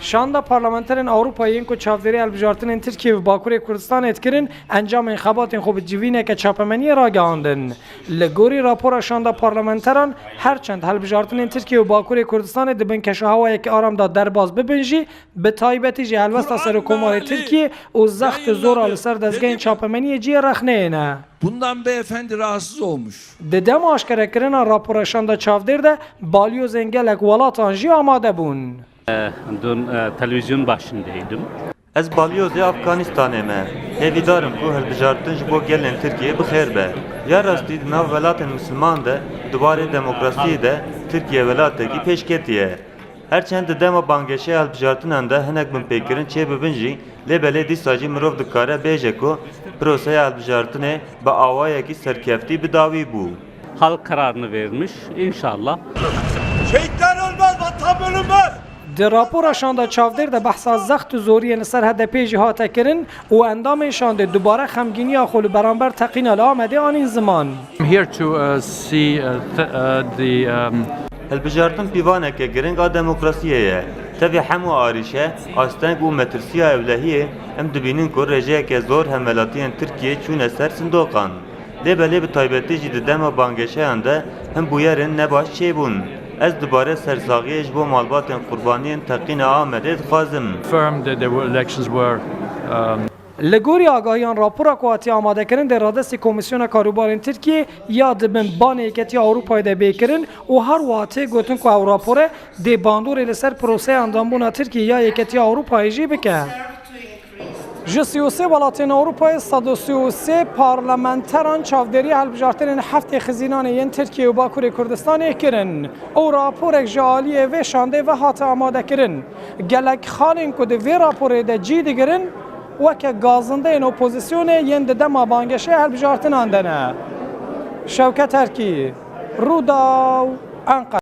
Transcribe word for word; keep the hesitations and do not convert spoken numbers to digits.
Şanda parlamenterên Ewropayê yên ku çavdêrî hilbijartinên Tirkiye û Bakurê Kurdistanê dikirin, encamên xebatên xwe bi civîneke çapemeniyê ragihandin. Li gorî rapora şanda parlamenteran, her çend hilbijartinên Tirkiye û Bakurê Kurdistanê di bin keşehawayekî aram de derbas bibin jî, bi taybetî jî helwesta Serokkomarê Tirkiye û zext û zora li ser dezgehên çapemeniyê cihê rexneyê ne. Bundan beyefendi rahatsız olmuş. Di dema aşkerekirina rapora şanda çavdêr de balyozên gelek welatan jî amade bûn. Dün e, televizyon başındaydım. Ez balyozê Afganistanê me. Hêvîdar im ku hilbijartin ji bo gelên Tirkiyê bi xêr be. Ya rastî di nav welatên misilman de di warê demokrasiyê de Tirkiye welatekî pêşketî ye. Her çend di dema bangêşeya hilbijartinan de hinek binpêkirin çêbibin jî, lê belê dîsa jî mirov dikare bêje ku proseya hilbijartinê bi awayekî serkeftî bi dawî bû. Halk kararını vermiş. İnşallah. Şehitler ölmez, vatan bölünmez. Di rapora şanda çavdêr de behsa zext û zoriyên li ser H D P jî hate kirin û endamên şandê dubare xemgîniya xwe li beramber teqîna li Amedê anîn ziman. I'm here to uh, see uh, th- uh, the um, Hilbijartin pîvaneke giring a demokrasiyê ye. Tevî hemû arîşe, asteng û metirsiya ewlehiyê, em dibînin ku rêjeyeke zor hemwelatiyên Tirkiyê çûne ser sindoqan. Lê belê bi taybetî jî di dema bangêşeyan de hin bûyerên nebaş çêbûn. Ez dubare sersaxiyê ji bo malbatên qurbaniyên teqîna Amedê dixwazim. Confirmed that there were elections were um, Li gorî agahiyan, rapora ku hatiye amadekirin dê radestî Komîsyona Karûbarên Tirkiyê ya di bin banê Yeketiya Ewropayê de bê kirin û her wiha tê gotin ku ew rapore dê bandorê li ser proseya endambûna Tirkiyê ya Yeketiya Ewropayê jî bike. Ji sî û sê welatên Ewropayê sed û sî û sê parlamenteran çavdêriya hilbijartinên heftê xizînanê yên Tirkiye û Bakurê Kurdistanê kirin û raporek ji aliyê vê şandê ve hate amadekirin. Gelek xalên ku di vê raporê de cî digirin, weke gazindeyên opozisyonê yên di dema bangêşeya hilbijartinan de ne. Şewket Erkî, Rûdaw, Enqere.